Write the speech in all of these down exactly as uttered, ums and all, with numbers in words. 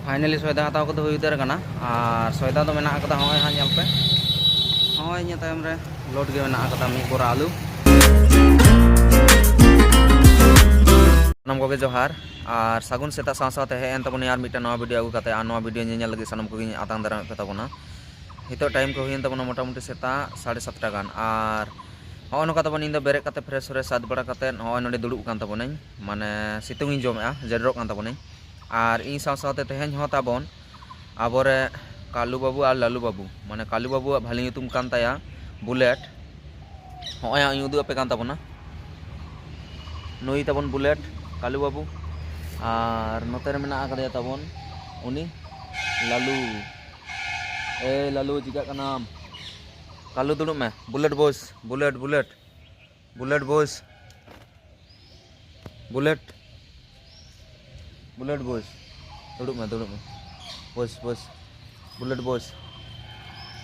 Finally ᱥᱚᱭᱫᱟ ᱦᱟᱛᱟᱣ ᱠᱚᱫᱚ ᱦᱩᱭ ᱩᱛᱟᱹᱨ ᱟᱠᱟᱱᱟ᱾ ᱟᱨ ᱥᱚᱭᱫᱟ ᱫᱚ ᱢᱮᱱᱟᱜ ᱟᱠᱟᱫᱟ, ᱦᱚᱸᱜᱼᱚᱭ ᱦᱟᱸᱜ ᱧᱮᱞ ᱯᱮ, ᱦᱚᱸᱜᱼᱚᱭ ᱤᱧᱟᱹᱜ ᱛᱟᱭᱚᱢ ᱨᱮ ᱞᱳᱰ ᱜᱮ ᱢᱮᱱᱟᱜ ᱟᱠᱟᱫᱟ ᱢᱤᱫ ᱵᱚᱨᱟ ᱟᱹᱞᱩ᱾ ᱥᱟᱱᱟᱢ ᱠᱚᱜᱮ ᱡᱚᱦᱟᱨ ᱟᱨ ᱥᱟᱹᱜᱩᱱ ᱥᱮᱛᱟᱜ ᱥᱟᱶ ᱥᱟᱶᱛᱮ ᱦᱮᱡ ᱮᱱ ᱛᱟᱵᱚᱱᱟ ᱟᱨ ᱢᱤᱫᱴᱟᱝ ᱱᱟᱣᱟ ᱵᱷᱤᱰᱤᱭᱳ ᱟᱹᱜᱩ ᱠᱟᱛᱮ᱾ ᱟᱨ ᱱᱚᱣᱟ ᱵᱷᱤᱰᱤᱭᱳ ᱧᱮᱧᱮᱞ ᱞᱟᱹᱜᱤᱫ ᱥᱟᱱᱟᱢ ᱠᱚᱜᱮᱧ ᱟᱛᱟᱝ ᱫᱟᱨᱟᱢᱮᱫ ᱯᱮ ᱛᱟᱵᱚᱱᱟ᱾ ᱱᱤᱛᱚᱜ ᱴᱟᱭᱤᱢ ᱠᱚ ᱦᱩᱭᱮᱱ ᱛᱟᱵᱚᱱᱟ ᱢᱚᱴᱟᱢᱩᱴᱤ ᱥᱮᱛᱟᱜ ᱥᱟᱲᱮ ᱥᱟᱛᱴᱟ ᱜᱟᱱ᱾ ᱟᱨ ᱦᱚᱸᱜᱼᱚᱭ ᱱᱚᱝᱠᱟ ᱛᱟᱵᱚᱱ ᱤᱧ ᱫᱚ ᱵᱮᱨᱮᱫ ᱠᱟᱛᱮ ᱯᱷᱨᱮᱥ ᱯᱷᱨᱮᱥ ᱥᱟᱫ ᱵᱟᱲᱟ ᱠᱟᱛᱮ ᱱᱚᱜᱼᱚᱭ ᱱᱚᱸᱰᱮ ᱫᱩᱲᱩᱵ ᱟᱠᱟᱱ ᱛᱟᱵᱚᱱᱟᱹᱧ, ᱢᱟᱱᱮ ᱥᱤᱛᱩᱝ ᱤᱧ ᱡᱚᱢᱮᱜᱼᱟ, ᱡᱮᱰᱨᱚᱜ ᱠᱟᱱ ᱛᱟᱵᱚᱱᱟᱹᱧ᱾ ᱟᱨ ᱤᱧ ᱥᱟᱶ ᱥᱟᱶᱛᱮ ᱛᱮᱦᱮᱧ ᱦᱚᱸ ᱛᱟᱵᱚᱱ ᱟᱵᱚᱨᱮ ᱠᱟᱞᱩ ᱵᱟᱹᱵᱩ ᱟᱨ ᱞᱟᱞᱩ ᱵᱟᱹᱵᱩ, ᱢᱟᱱᱮ ᱠᱟᱞᱩ ᱵᱟᱹᱵᱩᱣᱟᱜ ᱵᱷᱟᱞᱮ ᱧᱩᱛᱩᱢ ᱠᱟᱱ ᱛᱟᱭᱟ ᱵᱩᱞᱮᱴ᱾ ᱦᱚᱸᱜᱼᱚᱭ ᱦᱟᱸᱜ ᱤᱧ ᱩᱫᱩᱜ ᱟᱯᱮ ᱠᱟᱱ ᱛᱟᱵᱚᱱᱟ, ᱱᱩᱭ ᱛᱟᱵᱚᱱ ᱵᱩᱞᱮᱴ, ᱠᱟᱞᱩ ᱵᱟᱹᱵᱩ᱾ ᱟᱨ ᱱᱚᱛᱮ ᱨᱮ ᱢᱮᱱᱟᱜ ᱟᱠᱟᱫᱮᱭᱟ ᱛᱟᱵᱚᱱ ᱩᱱᱤ ᱞᱟᱞᱩ᱾ ᱮ ᱞᱟᱞᱩ, ᱪᱤᱠᱟᱹᱜ ᱠᱟᱱᱟᱢ? ᱠᱟᱞᱩ, ᱫᱩᱲᱩᱵ ᱢᱮ᱾ Bullet boss, bullet, bullet, bullet boss, bullet, bullet boss, ᱫᱩᱲᱩᱵ ᱢᱮ, ᱫᱩᱲᱩᱵ ᱢᱮ᱾ ᱵᱚᱥ, ᱵᱚᱥ, ᱵᱩᱞᱮᱴ ᱵᱚᱥ,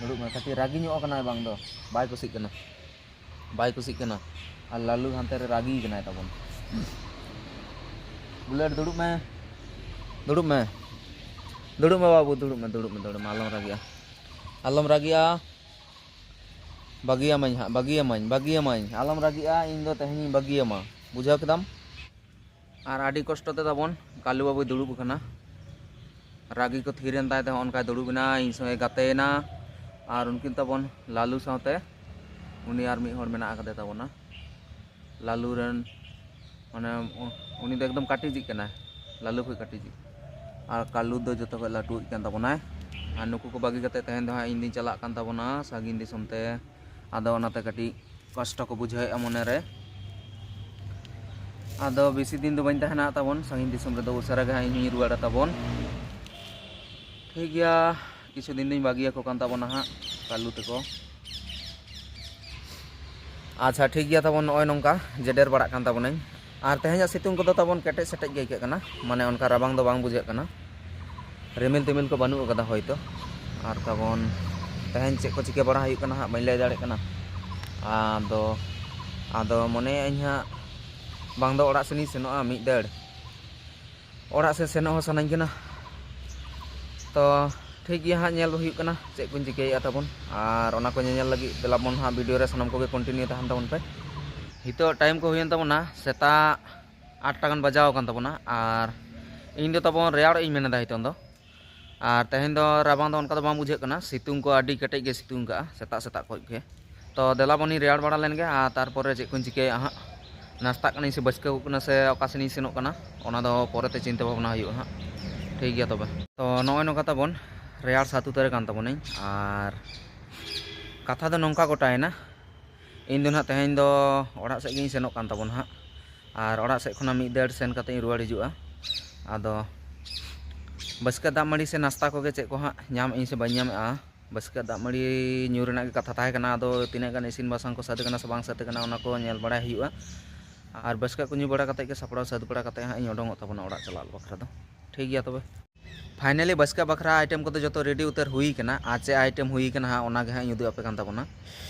ᱫᱩᱲᱩᱵ ᱢᱮ᱾ ᱠᱟᱹᱴᱤᱡ ᱨᱟᱹᱜᱤ ᱧᱚᱜ ᱟᱠᱟᱱᱟᱭ, ᱵᱟᱝ ᱫᱚ ᱵᱟᱭ ᱠᱩᱥᱤᱜ ᱠᱟᱱᱟ, ᱵᱟᱭ ᱠᱩᱥᱤᱜ ᱠᱟᱱᱟ᱾ ᱟᱨ ᱞᱟᱞᱩ ᱦᱟᱱᱛᱮ ᱨᱮ ᱨᱟᱹᱜᱤ ᱠᱟᱱᱟᱭ ᱛᱟᱵᱚᱱ᱾ ᱵᱩᱞᱮᱴ, ᱫᱩᱲᱩᱵ ᱢᱮ, ᱫᱩᱲᱩᱵ ᱢᱮ, ᱫᱩᱲᱩᱵ ᱢᱮ ᱵᱟᱹᱵᱩ, ᱫᱩᱲᱩᱵ ᱢᱮ, ᱫᱩᱲᱩᱵ ᱢᱮ, ᱫᱩᱲᱩᱵ ᱢᱮ, ᱟᱞᱚᱢ ᱨᱟᱹᱜᱤᱜᱼᱟ, ᱟᱞᱚᱢ ᱨᱟᱹᱜᱤᱜᱼᱟ᱾ ᱵᱟᱹᱜᱤᱭᱟᱢᱟᱹᱧ ᱦᱟᱸᱜ, ᱵᱟᱹᱜᱤᱭᱟᱢᱟᱹᱧ, ᱵᱟᱹᱜᱤᱭᱟᱢᱟᱹᱧ, ᱟᱞᱚᱢ ᱨᱟᱹᱜᱤᱜᱼᱟ, ᱤᱧ ᱫᱚ ᱛᱮᱦᱮᱧᱤᱧ ᱵᱟᱹᱜᱤᱭᱟᱢᱟ, ᱵᱩᱡᱷᱟᱹᱣ ᱠᱮᱫᱟᱢ? ᱟᱨ ᱟᱹᱰᱤ ᱠᱚᱥᱴᱚ ᱛᱮ ᱛᱟᱵᱚᱱ ᱠᱟᱞᱩ ᱵᱟᱹᱵᱩᱭ ᱫᱩᱲᱩᱵ ᱟᱠᱟᱱᱟ᱾ ᱨᱟᱹᱜᱤ ᱠᱚ ᱛᱷᱤᱨ ᱮᱱ ᱛᱟᱭ ᱛᱮ ᱦᱚᱸᱜᱼᱚ ᱱᱚᱝᱠᱟᱭ ᱫᱩᱲᱩᱵ ᱮᱱᱟ, ᱤᱧ ᱥᱚᱸᱜᱮ ᱜᱟᱛᱮᱭᱮᱱᱟ᱾ ᱟᱨ ᱩᱱᱠᱤᱱ ᱛᱟᱵᱚᱱ ᱞᱟᱞᱩ ᱥᱟᱶᱛᱮ ᱩᱱᱤ ᱟᱨ ᱢᱤᱫ ᱦᱚᱲ ᱢᱮᱱᱟᱜ ᱟᱠᱟᱫᱮ ᱛᱟᱵᱚᱱᱟ᱾ ᱞᱟᱞᱩ ᱨᱮᱱ ᱢᱟᱱᱮ ᱩ-, ᱩᱱᱤ ᱫᱚ ᱮᱠᱫᱚᱢ ᱠᱟᱹᱴᱤᱡᱤᱡ ᱠᱟᱱᱟᱭ, ᱞᱟᱞᱩ ᱠᱷᱚᱡ ᱠᱟᱹᱴᱤᱡᱤᱡ᱾ ᱟᱨ ᱠᱟᱞᱩ ᱫᱚ ᱡᱚᱛᱚ ᱠᱷᱚᱡ ᱞᱟᱹᱴᱩᱭᱤᱡ ᱠᱟᱱ ᱛᱟᱵᱚᱱᱟᱭ᱾ ᱟᱨ ᱱᱩᱠᱩ ᱠᱚ ᱵᱟᱹᱜᱤ ᱠᱟᱛᱮ ᱛᱮᱦᱮᱧ ᱫᱚ ᱦᱟᱸᱜ ᱤᱧ ᱫᱩᱧ ᱪᱟᱞᱟᱜ ᱠᱟᱱ ᱛᱟᱵᱚᱱᱟ ᱥᱟᱺᱜᱤᱧ ᱫᱤᱥᱚᱢ ᱛᱮ᱾ ᱟᱫᱚ ᱚᱱᱟᱛᱮ ᱠᱟᱹᱴᱤᱡ ᱠᱚᱥᱴᱚ ᱠᱚ ᱵᱩᱡᱷᱟᱹᱣᱮᱫᱼᱟ ᱢᱚᱱᱮ ᱨᱮ᱾ ᱟᱫᱚ ᱵᱮᱥᱤ ᱫᱤᱱ ᱫᱚ ᱵᱟᱹᱧ ᱛᱟᱦᱮᱱᱟ ᱛᱟᱵᱚᱱ ᱥᱟᱺᱜᱤᱧ ᱫᱤᱥᱚᱢ ᱨᱮᱫᱚ, ᱩᱥᱟᱹᱨᱟ ᱜᱮ ᱦᱟᱸᱜ ᱤᱧ ᱦᱚᱸᱧ ᱨᱩᱣᱟᱹᱲᱟ ᱛᱟᱵᱚᱱ᱾ ᱴᱷᱤᱠ ᱜᱮᱭᱟ, ᱠᱤᱪᱷᱩ ᱫᱤᱱ ᱫᱚᱧ ᱵᱟᱹᱜᱤᱭᱟᱠᱚ ᱠᱟᱱ ᱛᱟᱵᱚᱱᱟ ᱦᱟᱸᱜ ᱠᱟᱞᱩ ᱛᱟᱠᱚ᱾ ᱟᱪᱪᱷᱟ, ᱴᱷᱤᱠ ᱜᱮᱭᱟ ᱛᱟᱵᱚᱱ, ᱱᱚᱜᱼᱚᱭ ᱱᱚᱝᱠᱟ ᱡᱮᱰᱮᱨ ᱵᱟᱲᱟᱜ ᱠᱟᱱ ᱛᱟᱵᱚᱱᱟᱹᱧ᱾ ᱟᱨ ᱛᱮᱦᱮᱧᱟᱜ ᱥᱤᱛᱩᱝ ᱠᱚᱫᱚ ᱛᱟᱵᱚᱱ ᱠᱮᱴᱮᱡ ᱥᱮᱴᱮᱡ ᱜᱮ ᱟᱹᱭᱠᱟᱹᱜ ᱠᱟᱱᱟ, ᱢᱟᱱᱮ ᱚᱱᱠᱟ ᱨᱟᱵᱟᱝ ᱫᱚ ᱵᱟᱝ ᱵᱩᱡᱷᱟᱹᱜ ᱠᱟᱱᱟ᱾ ᱨᱤᱢᱤᱞ ᱛᱤᱢᱤᱞ ᱠᱚ ᱵᱟᱹᱱᱩᱜ ᱟᱠᱟᱫᱟ ᱦᱚᱭᱛᱚ᱾ ᱟᱨ ᱛᱟᱵᱚᱱ ᱛᱮᱦᱮᱧ ᱪᱮᱫ ᱠᱚ ᱪᱤᱠᱟᱹ ᱵᱟᱲᱟ ᱦᱩᱭᱩᱜ ᱠᱟᱱᱟ ᱦᱟᱸᱜ ᱵᱟᱹᱧ ᱞᱟᱹᱭ ᱫᱟᱲᱮᱭᱟᱜ ᱠᱟᱱᱟ᱾ ᱟᱫᱚ, ᱟᱫᱚ ᱢᱚᱱᱮᱭᱮᱫ ᱟᱹᱧ ᱦᱟᱸᱜ ᱵᱟᱝ ᱫᱚ ᱚᱲᱟᱜ ᱥᱮᱱᱤᱧ ᱥᱮᱱᱚᱜᱼᱟ ᱢᱤᱫ ᱫᱟᱹᱲ᱾ ᱚᱲᱟᱜ ᱥᱮᱫ ᱥᱮᱱᱚᱜ ᱦᱚᱸ ᱥᱟᱱᱟᱧ ᱠᱟᱱᱟ᱾ ᱛᱚ ᱴᱷᱤᱠ ᱜᱮᱭᱟ ᱦᱟᱸᱜ, ᱧᱮᱞ ᱦᱩᱭᱩᱜ ᱠᱟᱱᱟ ᱪᱮᱫ ᱠᱚᱧ ᱪᱤᱠᱟᱹᱭᱮᱫᱼᱟ ᱛᱟᱵᱚᱱ᱾ ᱟᱨ ᱚᱱᱟ ᱠᱚ ᱧᱮᱧᱮᱞ ᱞᱟᱹᱜᱤᱫ ᱫᱮᱞᱟ ᱵᱚᱱ ᱦᱟᱸᱜ ᱵᱷᱤᱰᱤᱭᱳ ᱨᱮ ᱥᱟᱱᱟᱢ ᱠᱚᱜᱮ ᱠᱚᱱᱴᱤᱱᱤᱭᱩ ᱛᱟᱦᱮᱱ ᱛᱟᱵᱚᱱ ᱯᱮ᱾ ᱱᱤᱛᱚᱜ ᱴᱟᱭᱤᱢ ᱠᱚ ᱦᱩᱭᱮᱱ ᱛᱟᱵᱚᱱᱟ ᱥᱮᱛᱟᱜ ᱟᱴ ᱴᱟ ᱜᱟᱱ ᱵᱟᱡᱟᱣ ᱟᱠᱟᱱ ᱛᱟᱵᱚᱱᱟ᱾ ᱟᱨ ᱤᱧ ᱫᱚ ᱛᱟᱵᱚᱱ ᱨᱮᱭᱟᱲᱚᱜ ᱤᱧ ᱢᱮᱱᱮᱫᱟ ᱱᱤᱛᱚᱝ ᱫᱚ᱾ ᱟᱨ ᱛᱮᱦᱮᱧ ᱫᱚ ᱨᱟᱵᱟᱝ ᱫᱚ ᱚᱱᱠᱟ ᱫᱚ ᱵᱟᱝ ᱵᱩᱡᱷᱟᱹᱜ ᱠᱟᱱᱟ, ᱥᱤᱛᱩᱝ ᱠᱚ ᱟᱹᱰᱤ ᱠᱮᱴᱮᱡ ᱜᱮ ᱥᱤᱛᱩᱝ ᱠᱟᱜᱼᱟ ᱥᱮᱛᱟᱜ ᱥᱮᱛᱟᱜ ᱠᱷᱚᱱ ᱜᱮ᱾ ᱛᱚ ᱫᱮᱞᱟ ᱵᱚᱱᱤᱧ ᱨᱮᱭᱟᱲ ᱵᱟᱲᱟ ᱞᱮᱱ ᱜᱮ, ᱟᱨ ᱛᱟᱨᱯᱚᱨᱮ ᱪᱮᱫ ᱠᱚᱧ ᱪᱤᱠᱟᱹᱭᱟ ᱦᱟᱸᱜ, ᱱᱟᱥᱛᱟᱜ ᱠᱟᱹᱱᱟᱹᱧ ᱥᱮ ᱵᱟᱹᱥᱠᱟᱹᱣ ᱠᱟᱱᱟ ᱥᱮ ᱚᱠᱟ ᱥᱮᱱᱤᱧ ᱥᱮᱱᱚᱜ ᱠᱟᱱᱟ, ᱚᱱᱟ ᱫᱚ ᱯᱚᱨᱮᱛᱮ ᱪᱤᱱᱛᱟᱹ ᱵᱷᱟᱵᱽᱱᱟ ᱦᱩᱭᱩᱜᱼᱟ ᱦᱟᱸᱜ᱾ ᱴᱷᱤᱠ ᱜᱮᱭᱟ ᱛᱚᱵᱮ᱾ ᱛᱚ ᱱᱚᱜᱼᱚᱭ ᱱᱚᱝᱠᱟ ᱛᱟᱵᱚᱱ ᱨᱮᱭᱟᱲ ᱥᱟᱛ ᱩᱛᱟᱹᱨ ᱟᱠᱟᱱ ᱛᱟᱵᱚᱱᱟᱹᱧ᱾ ᱟᱨ ᱠᱟᱛᱷᱟ ᱫᱚ ᱱᱚᱝᱠᱟ ᱜᱚᱴᱟᱭᱮᱱᱟ, ᱤᱧ ᱫᱚ ᱱᱟᱦᱟᱜ ᱛᱮᱦᱮᱧ ᱫᱚ ᱚᱲᱟᱜ ᱥᱮᱫ ᱜᱤᱧ ᱥᱮᱱᱚᱜ ᱠᱟᱱ ᱛᱟᱵᱚᱱᱟ ᱦᱟᱸᱜ᱾ ᱟᱨ ᱚᱲᱟᱜ ᱥᱮᱫ ᱠᱷᱚᱱᱟᱜ ᱢᱤᱫ ᱫᱟᱹᱲ ᱥᱮᱱ ᱠᱟᱛᱮ ᱤᱧ ᱨᱩᱣᱟᱹᱲ ᱦᱤᱡᱩᱜᱼᱟ᱾ ᱟᱫᱚ ᱵᱟᱹᱥᱠᱟᱹ ᱫᱟᱜ ᱢᱟᱹᱲᱤ ᱥᱮ ᱱᱟᱥᱛᱟ ᱠᱚᱜᱮ ᱪᱮᱫ ᱠᱚ ᱦᱟᱸᱜ ᱧᱟᱢ ᱤᱧ ᱥᱮ ᱵᱟᱹᱧ ᱧᱟᱢᱮᱜᱼᱟ, ᱵᱟᱹᱥᱠᱟᱹ ᱫᱟᱜ ᱢᱟᱹᱲᱤ ᱧᱩ ᱨᱮᱱᱟᱜ ᱜᱮ ᱠᱟᱛᱷᱟ ᱛᱟᱦᱮᱸ ᱠᱟᱱᱟ᱾ ᱟᱫᱚ ᱛᱤᱱᱟᱹᱜ ᱜᱟᱱ ᱤᱥᱤᱱ ᱵᱟᱥᱟᱝ ᱠᱚ ᱥᱟᱹᱛ ᱠᱟᱱᱟ ᱥᱮ ᱵᱟᱝ ᱥᱟᱹᱛ ᱠᱟᱱᱟ, ᱚᱱᱟ ᱠᱚ ᱧᱮᱞ ᱵᱟᱲᱟᱭ ᱦᱩᱭᱩᱜᱼᱟ᱾ ᱟᱨ ᱵᱟᱹᱥᱠᱟᱹ ᱠᱚ ᱧᱩ ᱵᱟᱲᱟ ᱠᱟᱛᱮ ᱜᱮ ᱥᱟᱯᱲᱟᱣ ᱥᱟᱹᱛ ᱵᱟᱲᱟ ᱠᱟᱛᱮ ᱦᱟᱸᱜ ᱤᱧ ᱚᱰᱚᱝᱚᱜ ᱛᱟᱵᱚᱱᱟ ᱚᱲᱟᱜ ᱪᱟᱞᱟᱜ ᱵᱟᱠᱷᱨᱟ ᱫᱚ᱾ ᱴᱷᱤᱠ ᱜᱮᱭᱟ ᱛᱚᱵᱮ᱾ ᱯᱷᱟᱭᱱᱟᱞᱤ ᱵᱟᱹᱥᱠᱟᱹ ᱵᱟᱠᱷᱨᱟ ᱟᱭᱴᱮᱢ ᱠᱚᱫᱚ ᱡᱚᱛᱚ ᱨᱮᱰᱤ ᱩᱛᱟᱹᱨ ᱦᱩᱭ ᱠᱟᱱᱟ᱾ ᱟᱨ ᱪᱮᱫ ᱟᱭᱴᱮᱢ ᱦᱩᱭ ᱠᱟᱱᱟ ᱦᱟᱸᱜ, ᱚᱱᱟ ᱜᱮ ᱦᱟᱸᱜ ᱤᱧ ᱩᱫᱩᱜ ᱟᱯᱮ ᱠᱟᱱ ᱛᱟᱵᱚᱱᱟ᱾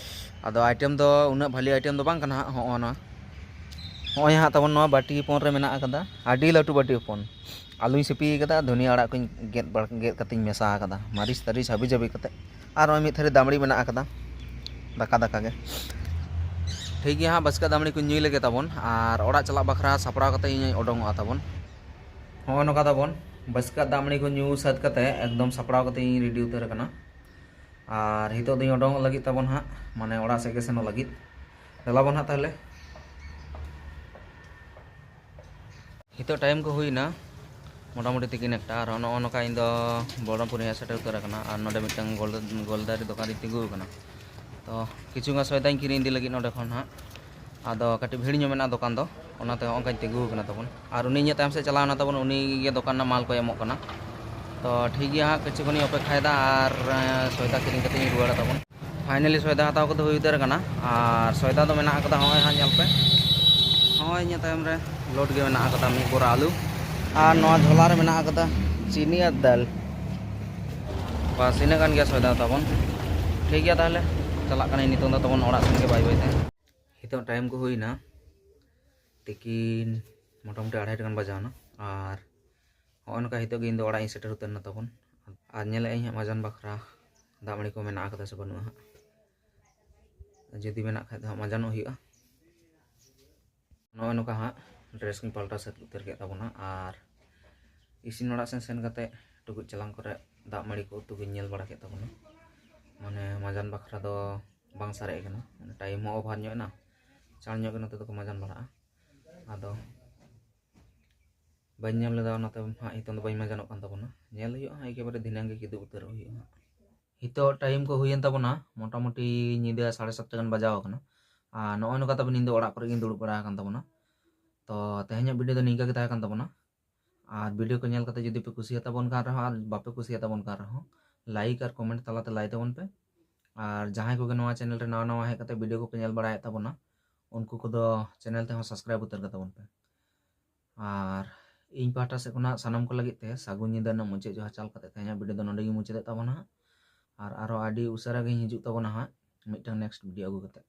ᱟᱫᱚ ᱟᱭᱴᱮᱢ ᱫᱚ ᱩᱱᱟᱹᱜ ᱵᱷᱟᱞᱤ ᱟᱭᱴᱮᱢ ᱫᱚ ᱵᱟᱝ ᱠᱟᱱᱟ ᱦᱟᱸᱜ᱾ ᱦᱚᱸᱜᱼᱚ ᱱᱚᱣᱟ, ᱱᱚᱜᱼᱚᱭ ᱦᱟᱸᱜ ᱛᱟᱵᱚᱱ ᱱᱚᱣᱟ ᱵᱟᱹᱴᱤ ᱦᱚᱯᱚᱱ ᱨᱮ ᱢᱮᱱᱟᱜ ᱟᱠᱟᱫᱟ, ᱟᱹᱰᱤ ᱞᱟᱹᱴᱩ ᱵᱟᱹᱴᱤ ᱦᱚᱯᱚᱱ᱾ ᱟᱹᱞᱩᱧ ᱥᱤᱯᱤ ᱟᱠᱟᱫᱟ, ᱫᱷᱩᱱᱤᱭᱟᱹ ᱟᱲᱟᱜ ᱠᱚᱧ ᱜᱮᱫ ᱵᱟᱲ-, ᱜᱮᱫ ᱠᱟᱛᱮᱧ ᱢᱮᱥᱟ ᱟᱠᱟᱫᱟ, ᱢᱟᱹᱨᱤᱪ ᱛᱟᱹᱨᱤᱪ ᱦᱟᱹᱵᱤ ᱡᱟᱹᱵᱤ ᱠᱟᱛᱮ᱾ ᱟᱨ ᱱᱚᱜᱼᱚᱭ ᱢᱤᱫ ᱛᱷᱟᱹᱨᱤ ᱫᱟᱜ ᱢᱟᱹᱲᱤ ᱢᱮᱱᱟᱜ ᱟᱠᱟᱫᱟ, ᱫᱟᱠᱟ ᱫᱟᱠᱟ ᱜᱮ᱾ ᱴᱷᱤᱠ ᱜᱮᱭᱟ ᱦᱟᱸᱜ, ᱵᱟᱹᱥᱠᱟᱹ ᱫᱟᱜ ᱢᱟᱹᱲᱤ ᱠᱚ ᱧᱩᱭ ᱞᱮᱜᱮ ᱛᱟᱵᱚᱱ, ᱟᱨ ᱚᱲᱟᱜ ᱪᱟᱞᱟᱜ ᱵᱟᱠᱷᱨᱟ ᱥᱟᱯᱲᱟᱣ ᱠᱟᱛᱮ ᱤᱧ ᱚᱰᱚᱝᱚᱜᱼᱟ ᱛᱟᱵᱚᱱ᱾ ᱦᱚᱸᱜᱼᱚᱭ ᱱᱚᱝᱠᱟ ᱛᱟᱵᱚᱱ ᱵᱟᱹᱥᱠᱟᱹ ᱫᱟᱜ ᱢᱟᱹᱲᱤ ᱠᱚ ᱧᱩ ᱥᱟᱹᱛ ᱠᱟᱛᱮ ᱮᱠᱫᱚᱢ ᱥᱟᱯᱲᱟᱣ ᱠᱟᱛᱮ ᱤᱧ ᱨᱮᱰᱤ ᱩᱛᱟᱹᱨ ᱟᱠᱟᱱᱟ᱾ ᱟᱨ ᱱᱤᱛᱚᱜ ᱫᱚᱧ ᱚᱰᱚᱝᱚᱜ ᱞᱟᱹᱜᱤᱫ ᱛᱟᱵᱚᱱ ᱦᱟᱸᱜ, ᱢᱟᱱᱮ ᱚᱲᱟᱜ ᱥᱮᱫ ᱜᱮ ᱥᱮᱱᱚᱜ ᱞᱟᱹᱜᱤᱫ᱾ ᱫᱮᱞᱟ ᱵᱚᱱ ᱦᱟᱸᱜ ᱛᱟᱦᱚᱞᱮ᱾ ᱱᱤᱛᱚᱜ ᱴᱟᱭᱤᱢ ᱠᱚ ᱦᱩᱭᱱᱟ ᱢᱚᱴᱟᱢᱩᱴᱤ ᱛᱤᱠᱤᱱ ᱮᱠᱴᱟ, ᱟᱨ ᱱᱚᱜᱼᱚ ᱱᱚᱝᱠᱟ ᱤᱧ ᱫᱚ ᱵᱚᱞᱚᱨᱟᱢᱯᱩᱨ ᱤᱧ ᱦᱮᱡ ᱥᱮᱴᱮᱨ ᱩᱛᱟᱹᱨ ᱟᱠᱟᱱᱟ᱾ ᱟᱨ ᱱᱚᱰᱮ ᱢᱤᱫᱴᱟᱝ ᱜᱳᱞ-, ᱜᱳᱞᱫᱟᱨᱤ ᱫᱚᱠᱟᱱ ᱨᱤᱧ ᱛᱤᱸᱜᱩ ᱟᱠᱟᱱᱟ᱾ ᱛᱚ ᱠᱤᱪᱷᱩ ᱜᱟᱱ ᱥᱚᱭᱫᱟᱧ ᱠᱤᱨᱤᱧ ᱤᱫᱤ ᱞᱟᱹᱜᱤᱫ ᱱᱚᱰᱮ ᱠᱷᱚᱱ ᱦᱟᱸᱜ, ᱟᱫᱚ ᱠᱟᱹᱴᱤᱡ ᱵᱷᱤᱲ ᱧᱚᱜ ᱢᱮᱱᱟᱜᱼᱟ ᱫᱚᱠᱟᱱ ᱫᱚ, ᱚᱱᱟᱛᱮ ᱦᱚᱸᱜᱼᱚ ᱱᱚᱝᱠᱟᱧ ᱛᱤᱸᱜᱩ ᱟᱠᱟᱱᱟ ᱛᱟᱵᱚᱱ᱾ ᱟᱨ ᱩᱱᱤ ᱤᱧᱟᱹᱜ ᱛᱟᱭᱚᱢ ᱥᱮᱫ ᱪᱟᱞᱟᱣ ᱮᱱᱟ ᱛᱟᱵᱚᱱ, ᱩᱱᱤ ᱜᱮ ᱫᱚᱠᱟᱱ ᱨᱮᱱᱟᱜ ᱢᱟᱞ ᱠᱚᱭ ᱮᱢᱚᱜ ᱠᱟᱱᱟ᱾ ᱛᱚ ᱴᱷᱤᱠ ᱜᱮᱭᱟ ᱦᱟᱸᱜ, ᱠᱤᱪᱷᱩ ᱠᱷᱚᱱᱤᱧ ᱚᱯᱮᱠᱷᱟᱭᱮᱫᱟ ᱟᱨ, ᱮᱸ, ᱥᱚᱭᱫᱟ ᱠᱤᱨᱤᱧ ᱠᱟᱛᱮ ᱤᱧ ᱨᱩᱣᱟᱹᱲᱟ ᱛᱟᱵᱚᱱ᱾ ᱯᱷᱟᱭᱱᱟᱞᱤ ᱥᱚᱭᱫᱟ ᱦᱟᱛᱟᱣ ᱠᱚᱫᱚ ᱦᱩᱭ ᱩᱛᱟᱹᱨ ᱟᱠᱟᱱᱟ᱾ ᱟᱨ ᱥᱚᱭᱫᱟ ᱫᱚ ᱢᱮᱱᱟᱜ ᱟᱠᱟᱫᱟ ᱦᱚᱸᱜᱼᱚᱭ ᱦᱟᱸᱜ ᱧᱮᱞ ᱯᱮ, ᱦᱚᱸᱜᱼᱚᱭ ᱤᱧᱟᱹᱜ ᱛᱟᱭᱚᱢ ᱨᱮ ᱞᱳᱰ ᱜᱮ ᱢᱮᱱᱟᱜ ᱟᱠᱟᱫᱟ, ᱢᱤᱫ ᱵᱚᱨᱟ ᱟᱹᱞᱩ᱾ ᱟᱨ ᱱᱚᱣᱟ ᱡᱷᱚᱞᱟ ᱨᱮ ᱢᱮᱱᱟᱜ ᱟᱠᱟᱫᱟ ᱪᱤᱱᱤ ᱟᱨ ᱫᱟᱹᱞ᱾ ᱵᱟᱥ, ᱤᱱᱟᱹᱜ ᱜᱟᱱ ᱜᱮᱭᱟ ᱥᱚᱭᱫᱟ ᱛᱟᱵᱚᱱ᱾ ᱴᱷᱤᱠ ᱜᱮᱭᱟ ᱛᱟᱦᱚᱞᱮ, ᱪᱟᱞᱟᱜ ᱠᱟᱹᱱᱟᱹᱧ ᱱᱤᱛᱚᱝ ᱫᱚ ᱛᱟᱵᱚᱱ ᱚᱲᱟᱜ ᱥᱮᱱ ᱜᱮ ᱵᱟᱭ ᱵᱟᱭ ᱛᱮ᱾ ᱱᱤᱛᱚᱜ ᱴᱟᱭᱤᱢ ᱠᱚ ᱦᱩᱭᱱᱟ ᱛᱤᱠᱤᱱ ᱢᱚᱴᱟᱢᱩᱴᱤ ᱟᱲᱟᱭᱴᱟ ᱜᱟᱱ ᱵᱟᱡᱟᱣᱱᱟ᱾ ᱟᱨ ᱦᱚᱸᱜᱼᱚᱭ ᱱᱚᱝᱠᱟ ᱱᱤᱛᱚᱜ ᱜᱮ ᱤᱧ ᱫᱚ ᱚᱲᱟᱜ ᱤᱧ ᱥᱮᱴᱮᱨ ᱩᱛᱟᱹᱨ ᱮᱱᱟ ᱛᱟᱵᱚᱱ᱾ ᱟᱨ ᱧᱮᱞᱮᱫ ᱟᱹᱧ ᱦᱟᱸᱜ ᱢᱟᱡᱟᱱ ᱵᱟᱠᱷᱨᱟ ᱫᱟᱜ ᱢᱟᱹᱲᱤ ᱠᱚ ᱢᱮᱱᱟᱜ ᱟᱠᱟᱫᱟ ᱥᱮ ᱵᱟᱹᱱᱩᱜᱼᱟ ᱦᱟᱸᱜ᱾ ᱡᱩᱫᱤ ᱢᱮᱱᱟᱜ ᱠᱷᱟᱡ ᱫᱚ ᱦᱟᱸᱜ ᱢᱟᱡᱟᱱᱚᱜ ᱦᱩᱭᱩᱜᱼᱟ᱾ ᱱᱚᱜᱼᱚᱭ ᱱᱚᱝᱠᱟ ᱦᱟᱸᱜ dress ᱠᱚᱧ ᱯᱟᱞᱴᱟᱣ ᱥᱟᱹᱛ ᱩᱛᱟᱹᱨ ᱠᱮᱫ ᱛᱟᱵᱚᱱᱟ ᱟᱨ ᱤᱥᱤᱱ ᱚᱲᱟᱜ ᱥᱮᱱ ᱥᱮᱱ ᱠᱟᱛᱮ ᱴᱩᱠᱩᱡ ᱪᱟᱞᱟᱝ ᱠᱚᱨᱮ ᱫᱟᱜ ᱢᱟᱹᱲᱤ ᱠᱚ ᱩᱛᱩ ᱠᱚᱧ ᱧᱮᱞ ᱵᱟᱲᱟ ᱠᱮᱫ ᱛᱟᱵᱚᱱᱟ᱾ ᱢᱟᱱᱮ ᱢᱟᱡᱟᱱ ᱵᱟᱠᱷᱨᱟ ᱫᱚ ᱵᱟᱝ ᱥᱟᱨᱮᱡ ᱟᱠᱟᱱᱟ, ᱢᱟᱱᱮ time ᱦᱚᱸ over ᱧᱚᱜ ᱮᱱᱟ, ᱪᱟᱬ ᱧᱚᱜ ᱜᱮ ᱱᱚᱛᱮ ᱫᱚᱠᱚ ᱢᱟᱡᱟᱱ ᱵᱟᱲᱟᱜᱼᱟ᱾ ᱟᱫᱚ ᱵᱟᱹᱧ ᱧᱮᱞ ᱞᱮᱫᱟ, ᱚᱱᱟᱛᱮ ᱦᱟᱸᱜ ᱱᱤᱛᱚᱝ ᱫᱚ ᱵᱟᱹᱧ ᱢᱟᱡᱟᱱᱚᱜ ᱠᱟᱱ ᱛᱟᱵᱚᱱᱟ᱾ ᱧᱮᱞ ᱦᱩᱭᱩᱜᱼᱟ ᱦᱟᱸᱜ, ᱮᱠᱮᱵᱟᱨᱮ ᱫᱷᱤᱱᱟᱹᱝ ᱜᱮ ᱠᱤᱫᱩᱵ ᱩᱛᱟᱹᱨᱚᱜ ᱦᱩᱭᱩᱜᱼᱟ ᱦᱟᱸᱜ᱾ ᱱᱤᱛᱚᱜ time ᱠᱚ ᱦᱩᱭᱮᱱ ᱛᱟᱵᱚᱱᱟ ᱢᱚᱴᱟᱢᱩᱴᱤ ᱧᱤᱫᱟᱹ ᱥᱟᱲᱮ ᱥᱟᱛᱴᱟ ᱜᱟᱱ ᱵᱟᱡᱟᱣ ᱟᱠᱟᱱᱟ᱾ ᱟᱨ ᱱᱚᱜᱼᱚᱭ ᱱᱚᱝᱠᱟ ᱛᱟᱵᱚᱱ ᱧᱤᱫᱟᱹ ᱚᱲᱟᱜ ᱠᱚᱨᱮ ᱜᱤᱧ ᱫᱩᱲᱩᱵ ᱵᱟᱲᱟ ᱟᱠᱟᱱ ᱛᱟᱵᱚᱱᱟ᱾ ᱛᱚ ᱛᱮᱦᱮᱧᱟᱜ video ᱫᱚ ᱱᱤᱝᱠᱟ ᱜᱮ ᱛᱟᱦᱮᱸ ᱠᱟᱱ ᱛᱟᱵᱚᱱᱟ᱾ ᱟᱨ video ᱠᱚ ᱧᱮᱞ ᱠᱟᱛᱮ ᱡᱩᱫᱤ ᱯᱮ ᱠᱩᱥᱤᱭᱟᱛᱟ ᱵᱚᱱ ᱠᱟᱱ ᱨᱮᱦᱚᱸ ᱟᱨ ᱵᱟᱯᱮ ᱠᱩᱥᱤᱭᱟᱛᱟ ᱵᱚᱱ ᱠᱟᱱ ᱨᱮᱦᱚᱸ, like ᱟᱨ comment ᱛᱟᱞᱟᱛᱮ ᱞᱟᱹᱭ ᱛᱟᱵᱚᱱ ᱯᱮ᱾ ᱟᱨ ᱡᱟᱦᱟᱸᱭ ᱠᱚᱜᱮ ᱱᱚᱣᱟ channel ᱨᱮ ᱱᱟᱣᱟ ᱱᱟᱣᱟ ᱦᱮᱡ ᱠᱟᱛᱮ video ᱠᱚᱯᱮ ᱧᱮᱞ ᱵᱟᱲᱟᱭᱮᱫ ᱛᱟᱵᱚᱱᱟ, ᱩᱱᱠᱩ ᱠᱚᱫᱚ channel ᱛᱮᱦᱚᱸ subscribe ᱩᱛᱟᱹᱨ ᱠᱟᱛᱟ ᱵᱚᱱ ᱯᱮ᱾ ᱟᱨ ᱤᱧ ᱯᱟᱦᱴᱟ ᱥᱮᱫ ᱠᱷᱚᱱᱟᱜ ᱥᱟᱱᱟᱢ ᱠᱚ ᱞᱟᱹᱜᱤᱫ ᱛᱮ ᱥᱟᱹᱜᱩᱱ ᱧᱤᱫᱟᱹ ᱨᱮᱱᱟᱜ ᱢᱩᱪᱟᱹᱫ ᱡᱚᱦᱟᱨ ᱪᱟᱞ ᱠᱟᱛᱮ ᱛᱮᱦᱮᱧᱟᱜ video ᱫᱚ ᱱᱚᱸᱰᱮ ᱜᱮ ᱢᱩᱪᱟᱹᱫᱮᱫ ᱛᱟᱵᱚᱱᱟ ᱦᱟᱸᱜ᱾ ᱟᱨ ᱟᱨᱦᱚᱸ ᱟᱹᱰᱤ ᱩᱥᱟᱹᱨᱟ ᱜᱮᱧ ᱦᱤᱡᱩᱜ ᱛᱟᱵᱚᱱᱟ ᱦᱟᱸᱜ ᱢᱤᱫᱴᱟᱝ next video ᱟᱹᱜᱩ ᱠᱟᱛᱮ᱾